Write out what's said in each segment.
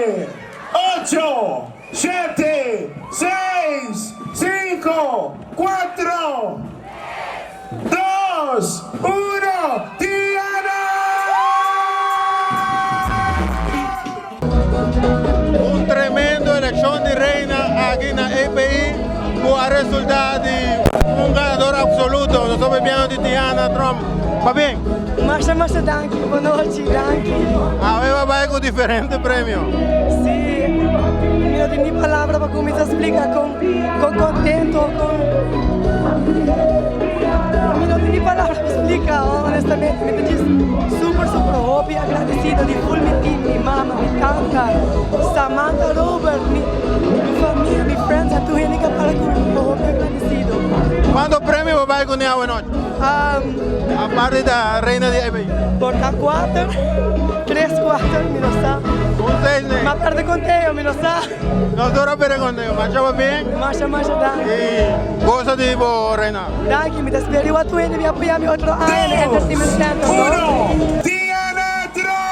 Ocho, shete, seis, sinku, kuatro, dos, uno, Tiana! Un tremendo eleccion di reina aki na EPI cu a resulta di un ganador absoluto. Nos ta papiando di Tiana Trump. Pabien! Masha masha danki, bon nochi, danki. Awe bo a bai cu diferente premio. Si, mi no tin ni palabra pa cuminsa splica con con contento, con mi no tin ni palabra pa splica honestamente, mi ta djis super super hopi agradecido di full mi team, mi mama, mi tanta, Samantha, Robert, mi mi famia, mi friends, a tur hende cu a para cu mi, mi ta hopi agradecido. Cuanto premio bo bai cune awe nochi? Aparte ta reina di EBI. Por ta cuater, tres cuater, mi no sa. Un seis ne. Ma perde conteo, mi no sa. Nos tur a perde conteo. Masha bo bien. Masha, masha danki. Y goza di bo reina. Danki, mi ta spera igual tur hende bin apoya mi otro aña na Entertainment Center, no? Uno, Diana Trump!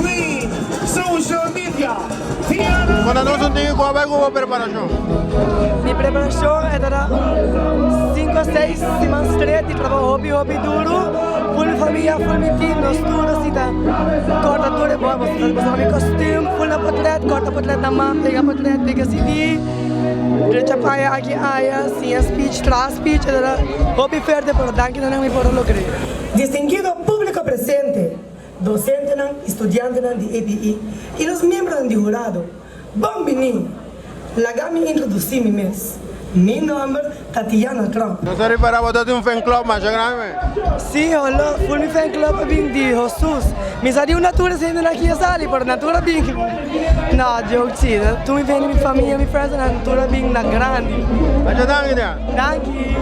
Queen Social Media, Tiana. Conta nos un tiki cua bai cu bo preparacion. Mi preparacion e ta un cinco seis siman stret di trabao hopi hopi duro, full mi familia, full mi team, nos tur así ta corta tur e bo, boso ta mi costume, full na potret, corta potret na man, pega potret, pega CD, drecha paña aki aya, siña speech, traha speech, e ta hopi fuerte pero danki na nan mi por a logr'e. Distinguido publico presente, Dosentenan i studiantenan di EPI i nos miembronan di hurado, bon bini! Laga mi introdusí mi mes. Mi nòmber ta Tiana Trump. Nos a ripará bo ta tin un fan club masha grandi me. Sí, holo, full mi fan club a bin di Hosus. Mi sa di un natura si hendenan aki a sali, pero natura bin. No, joke sí. Tur mi bini, mi famia, mi friends, nan tur a bin na grandi. Masha danki, Tiana. Danki.